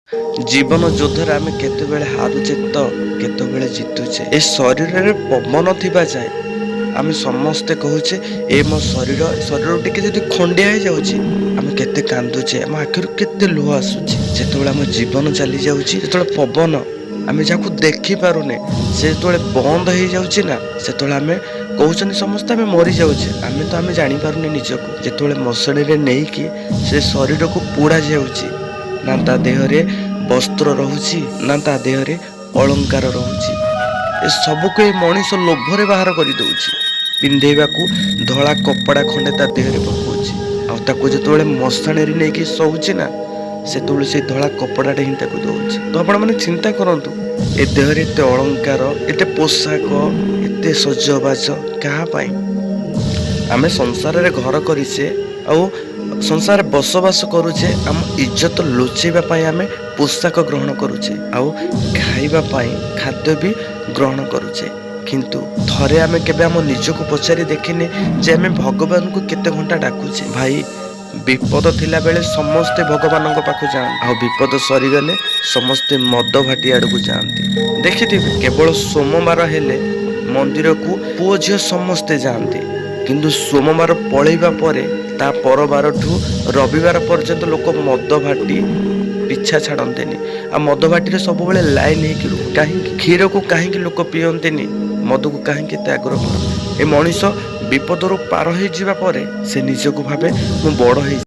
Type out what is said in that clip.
ଜୀବନ ଯୁଦ୍ଧରେ ଆମେ କେତେବେଳେ ହାରୁଛେ ତ କେତେବେଳେ ଜିତୁଛେ। ଏ ଶରୀରରେ ପବନ ଥିବା ଯାଏଁ ଆମେ ସମସ୍ତେ କହୁଛେ, ଏ ମୋ ଶରୀର। ଶରୀର ଟିକେ ଯଦି ଖଣ୍ଡିଆ ହେଇଯାଉଛି, ଆମେ କେତେ କାନ୍ଦୁଛେ, ଆମ ଆଖିରୁ କେତେ ଲୁହ ଆସୁଛି। ଯେତେବେଳେ ଆମ ଜୀବନ ଚାଲି ଯାଉଛି, ଯେତେବେଳେ ପବନ, ଆମେ ଯାହାକୁ ଦେଖିପାରୁନେ, ସେ ଯେତେବେଳେ ବନ୍ଦ ହେଇଯାଉଛି ନା, ସେତେବେଳେ ଆମେ କହୁଛନ୍ତି ସମସ୍ତେ ଆମେ ମରିଯାଉଛେ। ଆମେ ତ ଆମେ ଜାଣିପାରୁନେ ନିଜକୁ। ଯେତେବେଳେ ମଶାଣିରେ ନେଇକି ସେ ଶରୀରକୁ ପୋଡ଼ା ଯାଉଛି ନା, ତା ଦେହରେ ବସ୍ତ୍ର ରହୁଛି ନା ତା ଦେହରେ ଅଳଙ୍କାର ରହୁଛି। ଏ ସବୁକୁ ଏ ମଣିଷ ଲୋଭରେ ବାହାର କରିଦେଉଛି। ପିନ୍ଧେଇବାକୁ ଧଳା କପଡ଼ା ଖଣ୍ଡେ ତା ଦେହରେ ପକାଉଛି, ଆଉ ତାକୁ ଯେତେବେଳେ ମଶାଣିରେ ନେଇକି ଶୋଉଛି ନା, ସେତେବେଳେ ସେଇ ଧଳା କପଡ଼ାଟା ହିଁ ତାକୁ ଦଉଛି। ତ ଆପଣମାନେ ଚିନ୍ତା କରନ୍ତୁ, ଏ ଦେହରେ ଏତେ ଅଳଙ୍କାର, ଏତେ ପୋଷାକ, ଏତେ ସଜବାଜ କାହା ପାଇଁ? ଆମେ ସଂସାରରେ ଘର କରିଛେ ଆଉ ସଂସାରରେ ବସବାସ କରୁଛେ। ଆମ ଇଜ୍ଜତ ଲୁଚେଇବା ପାଇଁ ଆମେ ପୋଷାକ ଗ୍ରହଣ କରୁଛେ ଆଉ ଖାଇବା ପାଇଁ ଖାଦ୍ୟ ବି ଗ୍ରହଣ କରୁଛେ। କିନ୍ତୁ ଥରେ ଆମେ କେବେ ଆମ ନିଜକୁ ପଚାରି ଦେଖିନେ ଯେ ଆମେ ଭଗବାନଙ୍କୁ କେତେ ଘଣ୍ଟା ଡାକୁଛେ? ଭାଇ, ବିପଦ ଥିଲାବେଳେ ସମସ୍ତେ ଭଗବାନଙ୍କ ପାଖକୁ ଯାଆନ୍ତି, ଆଉ ବିପଦ ସରିଗଲେ ସମସ୍ତେ ମଦ ଭାଟି ଆଡ଼କୁ ଯାଆନ୍ତି। ଦେଖିଥିବେ, କେବଳ ସୋମବାର ହେଲେ ମନ୍ଦିରକୁ ପୁଅ ଝିଅ ସମସ୍ତେ ଯାଆନ୍ତି, କିନ୍ତୁ ସୋମବାର ପଳେଇବା ପରେ ତା ପରବାରଠୁ ରବିବାର ପର୍ଯ୍ୟନ୍ତ ଲୋକ ମଦ ଭାଟି ପିଛା ଛାଡ଼ନ୍ତିନି, ଆଉ ମଦ ଭାଟିରେ ସବୁବେଳେ ଲାଇନ୍ ହେଇକି ରୁହ। କାହିଁକି? କ୍ଷୀରକୁ କାହିଁକି ଲୋକ ପିଅନ୍ତିନି? ମଦକୁ କାହିଁକି ଏତେ ଆଗ୍ରହ କରନ୍ତି? ଏ ମଣିଷ ବିପଦରୁ ପାର ହେଇଯିବା ପରେ ସେ ନିଜକୁ ଭାବେ, ମୁଁ ବଡ଼ ହେଇ